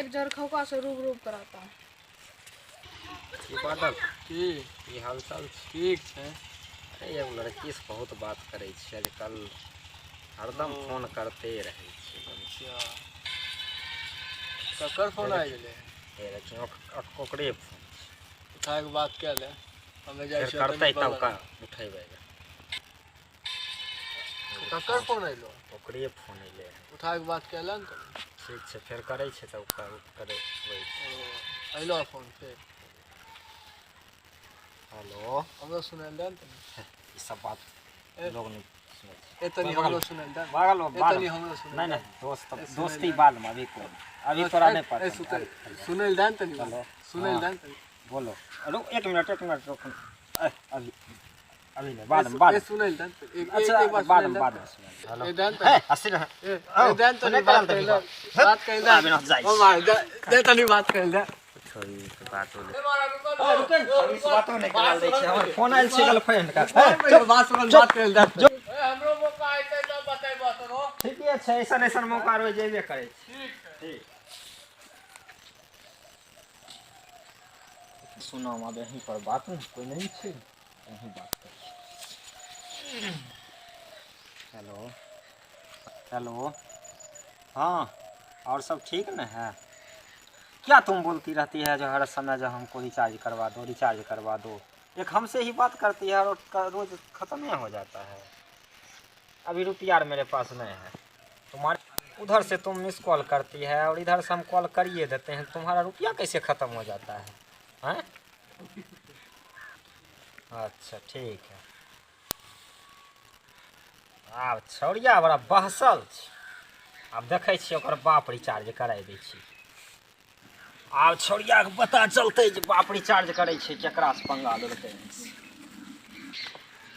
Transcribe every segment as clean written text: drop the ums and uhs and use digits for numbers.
एक झरखौका से रूब रूब कराता है। की बादल की हालचाल? ठीक छै। अरे एगो लड़की से बहुत बात करै छियै आजकल, हरदम फोन करते रहै छै। अच्छा, ककर फोन आबि गेलै? हे देखियौ, ओकरे फोन छै। उठा के बात कए ले, हमे जाइ फेर छियै। करतै तब का उठेबै। ककर फोन अयलो? ओकरे फोन अयलै हन। उठा के बात कए ले ने तनी। ठीक छै, फेर करै छै तब करेबै। ओ अयलो फोन फेर? हेलो, हमरो सुनायल दे ने तनी। ई सब बात ए, लोग नहीं सुनै छै। ए तनी हमरो सुनायल दे। बगल ए बाद तनी हमरो सुनायल। नहीं नहीं, दोस्त ए, सुनै दोस्ती दे। बाद में, अभी कोन, अभी तोरा नहीं ए पता। सुते सुनायल दे ने तनी। चलो। सुनायल हाँ। दे ने तनी। बोलो, रुक एक मिनट, एक मिनट रुक। ए, अभी अभी नहीं, बाद में बाद ए में। सुनायल दे ने तनी। एक अच्छा एक बार बाद सुनायल में दे बाद ने। में सुनाइ। हेलो, ए दे ने हे तनी। हंसी रह। ए ए दे ने तनी सुनै बात करल कइल तनी दे। बात। बात कइल दे। अभी ना जाइ। ओ मार दे दे तनी बात कइल दे। छोरी के बात होले। ए रुक, इस बातो नहीं करल दै छै। हमर फोन आयल छै गर्लफ्रेंड का। बात सुन, बात कइल दे। ए हमरो मौका आइते तब बतेबो तोरो। ठीके छै, ऐसन ऐसन मौका रोज जेबे करै छै। ठीक छै। ठीक, सुनो, आब यहीं पर बात ने, कोई नहीं छै, यहीं बात करै छी। हेलो हेलो, हाँ और सब ठीक न है? क्या तुम बोलती रहती है जो हर समय जो हमको रिचार्ज करवा दो, रिचार्ज करवा दो। एक हमसे ही बात करती है और रोज ख़त्म ही हो जाता है। अभी रुपया आर मेरे पास नहीं है। तुम्हारे उधर से तुम मिस कॉल करती है और इधर से हम कॉल करिए देते हैं, तुम्हारा रुपया कैसे ख़त्म हो जाता है? हैं? अच्छा ठीक है। आब छौड़िया बड़ा बहसल छै। आब देखै छियै ओकर बाप रिचार्ज कराय दै छै। आब छौड़ियाके पता चलतै जे बाप रिचार्ज करै छै, केकरासँ पंगा लेलकै।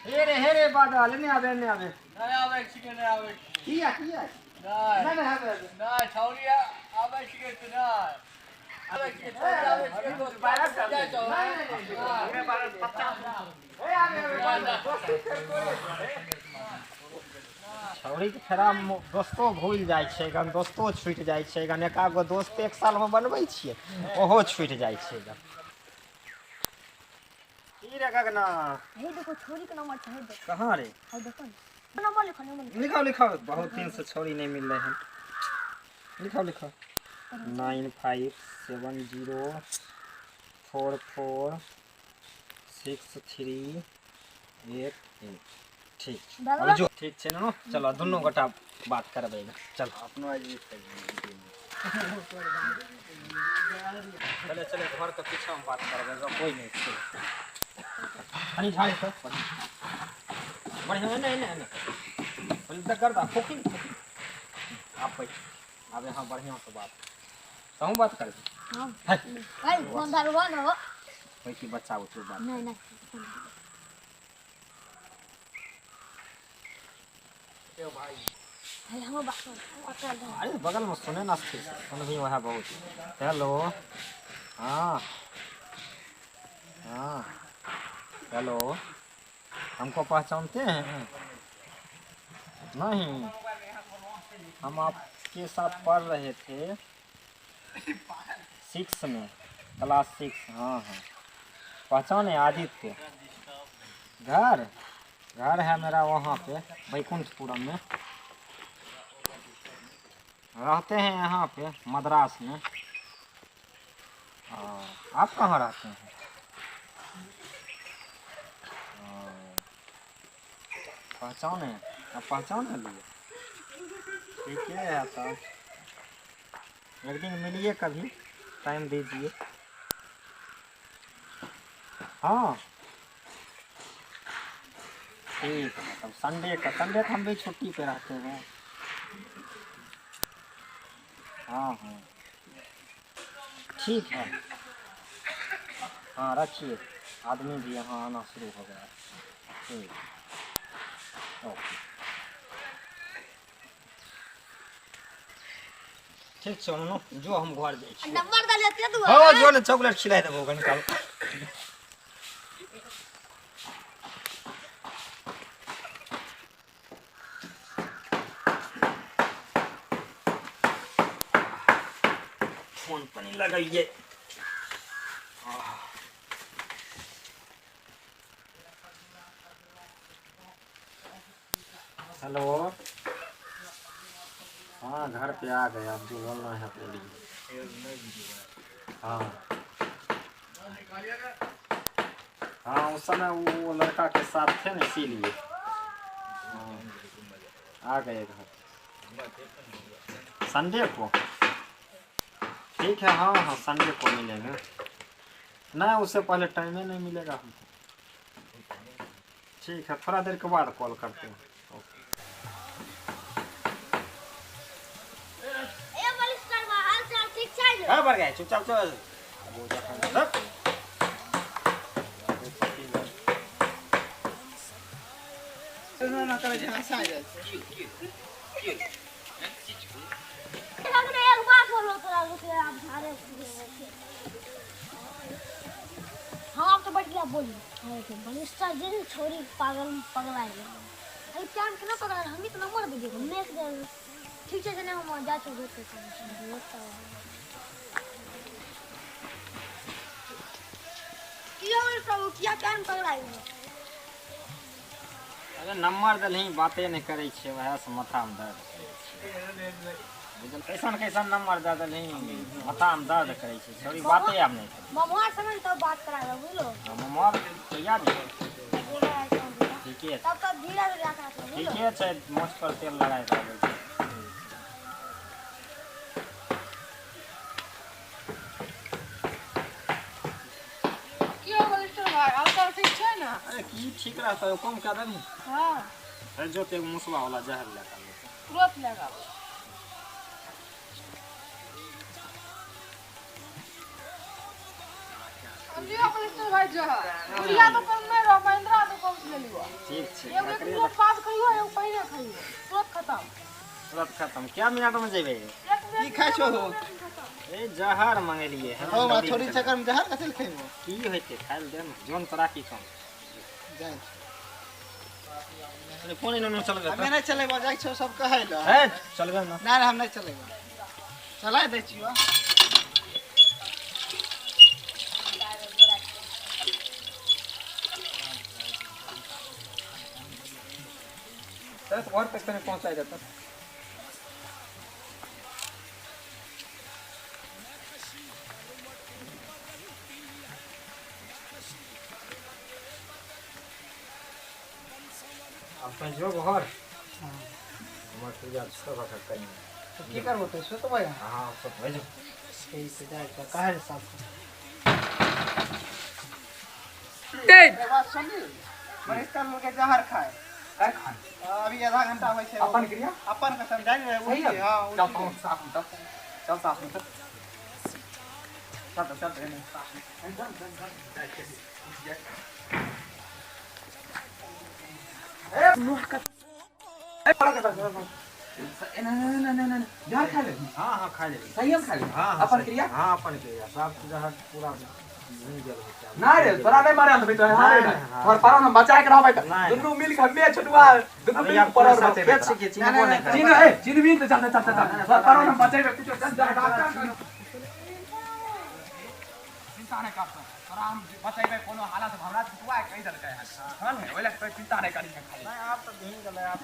हे रे हे रे बादल, एने आबे एने आबे। नहीं आबै छिकै, नहीं आबै छिकै। किया किया? नहीं नहीं आबे। नहीं छौड़िया आबै छिकै तऽ नहीं आबै छिकै, छौड़िया आबै छिकै तो जाइ छौ। छौड़ीके फेरा दोस्तो भूलि जाइ छै गन, दोस्तो छुटि जाइ छै गन। एक आध गो दोस्त एक सालमे बनबै छियै, ओहो छुटि जाइ छै गन। की रे गगना? हे देखो, छोरी के नंबर छै, हे देखो। कहाँ रे? हे देखो ने। नंबर लिखो, नंबर लिखो। लिखाओ लिखाओ, बहुत दिन से छौड़ी नहीं मिल रहे हैं। लिखाओ लिखाओ, 9570446388। ठीक। दादा। अभी जो ठीक छै ने, चलो दुनू गोटा बात करबै ने। चल अपनो आइ। चले चले, घर के पीछा में बात करबै, कोई नहीं छै। हनी झाड़ी पर बढ़िया। नहीं नहीं नहीं, बोले कर दा खोखी खोखी। आप बैठ, अब यहाँ बढ़िया से बात कहूँ, बात कर। हां भाई, फोन धरबो न हो। कोई की बच्चा उठू बात। नहीं नहीं। ए भाई। अरे हम बात कर दो। अरे बगल में सुने ना, स्थिर सुन भी वहाँ बहुत। हेलो, हाँ हाँ, हेलो, हमको पहचानते हैं? नहीं, हम आपके साथ पढ़ रहे थे 6 में, क्लास 6। हाँ हाँ, पहचाने? आदित्य। घर घर है मेरा वहाँ पे बैकुंठपुरम में, रहते हैं यहाँ पे मद्रास में। हाँ, आप कहाँ रहते हैं? हाँ, पहचाने? आप पहचान लिए? ठीक है, तब एक दिन मिलिए, कभी टाइम दीजिए। हाँ ठीक है, तब संडे का, संडे को हम भी छुट्टी पे रहते हैं। हाँ हाँ ठीक है, हाँ रखिए, आदमी भी यहाँ आना शुरू हो गया। ठीक, ओके, ठीक छै नुनू, जो हम घर जाइ छी। नंबर दे लेते तू। हाँ जो ने चॉकलेट खिलाय देबो कनी काल। फोन तनी लगाइए। हेलो, हाँ घर पे आ गए, आप जो बोलना है बोलिए। हाँ हाँ, उस समय वो लड़का के साथ थे ना, इसीलिए। हाँ आ गए घर संडे को। ठीक है, हाँ हाँ संडे को मिलेंगे। नहीं उससे पहले टाइम ही नहीं मिलेगा हमको। ठीक है, थोड़ा देर के बाद कॉल करते हैं। बढ़ गए, चुपचाप चल। हाँ तो बढ़ गया बोली बलिष्ठा जिन छोरी पागल पगला गया। अरे प्यार केना पगला, हम ही तो नंबर दे दियो मेक दे। ठीक छै, जना हम जा छौ के किया प्रभु किया प्यार पगला गया। अरे नंबर देलही, बाते नहीं करै छै, वएह से माथा में दर्द करै छै। बुझल कैसन कैसन नंबर दे देलही, माथा में दर्द करै छै छोरी, बाते आब नहीं करै। ममुआ संग तब बात करा दे, बुझलो? ममुआ कहिया जेबै? ठीके तब तब धीरे धीरे राखा, बुझलो? ठीके छै, मोछ पर तेल लगाय के आबै छै। अरे की ठीक रहता है, कम कर देबी। हां अरे जो ते मुसवा वाला जहर लगा ले, तुरंत लगा। लियो बलिष्ठर भाई जहर बुढ़िया दुकान में रह, महिंद्रा दुकान से ले लियो। ठीक छै, एगो एक मिनट पास कहियो, एगो पहिले खइयो, तुरंत खत्म। तुरंत खत्म क्या मिनट में जेबे? की खाइ छो? ए जहर मंगेलिए हम। ओ छोरी चक्कर में जहर कथि खइबो? की होइते, खाइल देम जोन तोरा की कम जाय। अरे फोन एना चलबे? हमे नहीं चलेबो, जाय छो सब कहै ल। ए चलबे ना? ना हम नहीं चलेबो, चला दै छियो। चल घर तक तने पहुंचाई देता। अब तो जो घर हमर पूजा सब करी तो की करबो? तो सुतबै? हां सुतबै जो। ठीक से जाय के काहे साफ दे। बात सुनली, बरिस्ता लोग के जहर खाए काय खाए? अभी आधा घंटा होय छै। अपन क्रिया अपन कसम जाय रे सही है। हां चल साफ में चल, चल साफ में चल, चल चल रे साफ में चल चल चल जाय। ए मुंह का ए पड़ा का ए ना ना ना ना जहर खा ले। हां हां खा ले, सही हम खा ले। हां अपन क्रिया? हां अपन क्रिया साफ जहर पूरा नहीं गेल। ना रे तोरा नहीं मारे हम तो हां रे तोर पारा हम बचा के रहबै दुनू मिल के हमे छोटुआ दुनू मिल के पर बचेबै। के चिन्हबो नहीं चिन्ह ए चिन्हबी त चल चल चल तोर पारा हम बचेबै कुछ चल जा डॉक्टर चिंता नहीं कर तोरा हम बचेबै कोनो हालत में। हमरा छोटुआ कहि देलकै हां ने ओइ लए चिंता नहीं करी खाली। नहीं आप तो भींग गेलै आप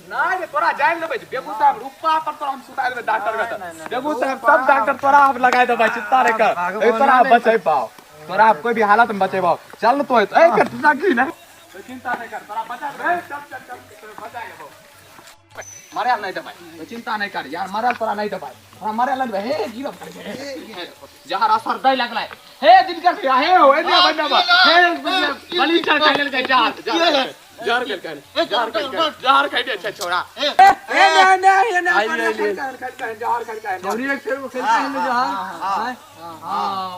ना रे तोरा जान लेबै बेगूसराय रूपा पर तोरा हम सुता देबै डॉक्टर के। बेगूसराय सब डॉक्टर तोरा हम लगाय देबै, चिंता नहीं कर, तोरा बचै पाओ, तोरा कोई भी हालत में बचेबो। चल तो ए कर तू की ना चिंता नहीं कर, तोरा बचा दे। चल चल चल बचा लेबो, मारे नहीं देबै, चिंता नहीं कर यार, मारे तोरा नहीं देबै, तोरा मारे नहीं देबै। हे गिरब कर जहर असर दै लगलै। हे दिनकर भैया हे हो ए बन्ना हे बलि चल खा लेल जहर जहर के जहर के जहर खाइ दे छै छोरा। ए ए ना ना ना जहर खाइ के छौरी एक फेर वो खेलते हैं जहर। हां हां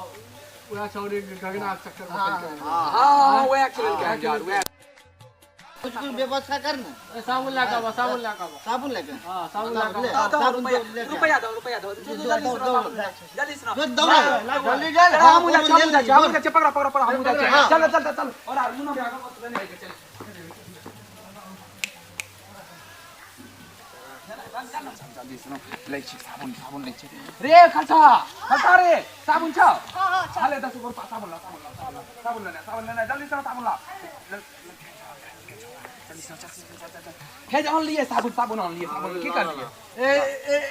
पूरा छौरी गगना चक्कर में खेलते हैं। हां वह खेल के जहर वह कुछ कुछ व्यवस्था कर ना। साबुन लगाओ, साबुन लगाओ, साबुन लगा। हां साबुन लगाओ। रुपया दो, रुपया दो, जल्दी सुनो, दौड़ा जल्दी जल्दी। हम जा हम जा पकड़ा पकड़ा पकड़ा हम जा चल चल चल और मुन्ना भी आगे मत नहीं चल। चल चल जल्दी सुनो लै छी साबुन साबुन लै छी रे खलसा खलसा रे साबुन छ। हां हां ले 10 रुपया साबुन ला साबुन ला साबुन लेना साबुन लेना जल्दी से साबुन ला जल्दी से चल चल चल हे आन लिए साबुन साबुन आन लिए साबुन की कर लिए ए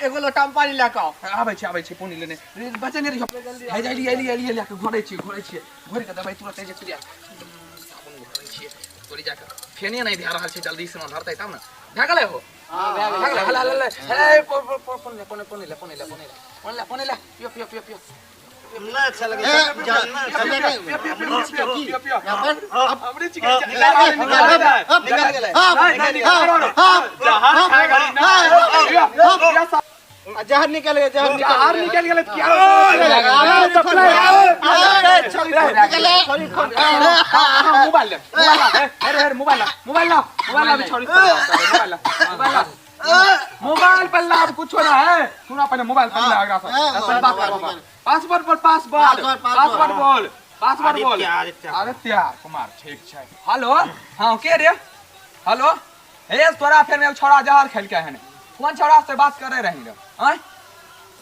एगो लोटा में पानी ले के आओ। आबै छी पानी लेने बचे नहीं रहियो। हे जा लिए लिए लिए के घोरै छी घोरि के दबाई तुरंत जे चलिया साबुन घोरै छी तोरी जाके फेने नहीं भए रहल छै जल्दी से धरतै तब ने भए गेलै हो। हां भए गेलै हला हला हे पोने पोने पोने ले पोने ले पोने ले पोने ले पोने ले पियो पियो पियो पियो ना अच्छा लगे जानना चले नहीं पियो पियो हमरे चिकन निकल गेलै हां जहर खाए गली ना जहर निकल गया जहर निकल गेलै क्या मोबाइल ले अरे अरे मोबाइल ला मोबाइल ला मोबाइल ला छोड़ी मोबाइल ला मोबाइल पर ला कुछ ना है सुना पहले मोबाइल पर ला अगला सर बात कर पासवर्ड बोल पासवर्ड पासवर्ड बोल पासवर्ड बोल आदित्य कुमार ठीक छै। हेलो हां के रे हेलो हे तोरा फेर में छोड़ा जहर खेल के हन कोन छौड़ा से बात करे रही रे आय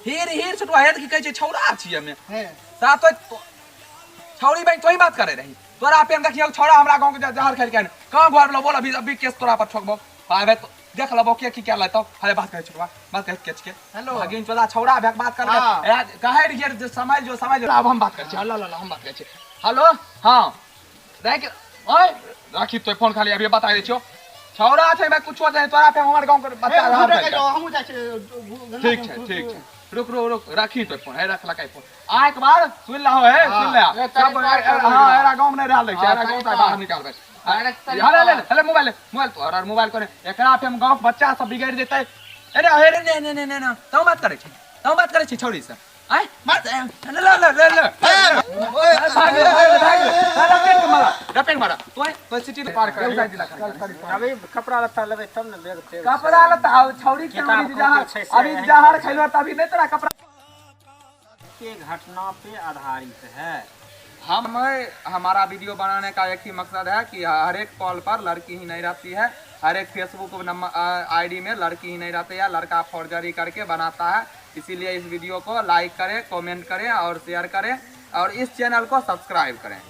हेर हेर छोटवा हेर की कहै छै छौड़ा छी हमे साथ तो छौड़ी बहिन तोही बात करे रही तोरा पे हम देखियो छौड़ा हमरा गांव के जहर खेल के कहां घर वाला बोल अभी अभी केस तोरा पर ठोकबो आबे तो देख लेबो के की के लेतो। अरे बात करे छोटवा बात करे केच के हेलो भागिन चोदा छौड़ा भक बात कर के कहे रहिए जे समय जो अब हम बात करै छी हल्ला हल्ला हम बात करै छी। हेलो हां देख ओए राखी तो फोन खाली अभी बता दै छियो छौड़ा छै मैं कुछो छै तोरा पे हमर गांव के बच्चा रहल हमहु जाइ छी ठीक छै ठीक छै रुक रुक रुक राखी तो फोन है रख लकै फोन आ एक बार सुन लहो है सुन ले सब हां एरा गांव में नहीं रहल छै एरा गांव से बाहर निकालबै। अरे ले ले मोबाइल मोबाइल तोहर मोबाइल कोने एकरा पे हम गांव के बच्चा सब बिगड़ जेतै। अरे अरे ने ने ने ने ने तू बात करै छी तू बात करै छी छौड़ी से आय मार ले ले ले ले ओए भाग भाग भाग रपेट मारा रपेट मारा तोय तो सिटी पार कर अभी कपड़ा लत्ता लेबै तब ने बैग तेग कपड़ा लत्ता छौड़ी के अभी जहर खैलो तभी नहीं तोरा कपड़ा के घटना पे आधारित है। हम हमारा वीडियो बनाने का एक ही मकसद है कि हर एक कॉल पर लड़की ही नहीं रहती है, हर एक फेसबुक नंबर आईडी में लड़की ही नहीं रहती है, लड़का फॉर्जरी करके बनाता है। इसीलिए इस वीडियो को लाइक करें, कमेंट करें और शेयर करें और इस चैनल को सब्सक्राइब करें।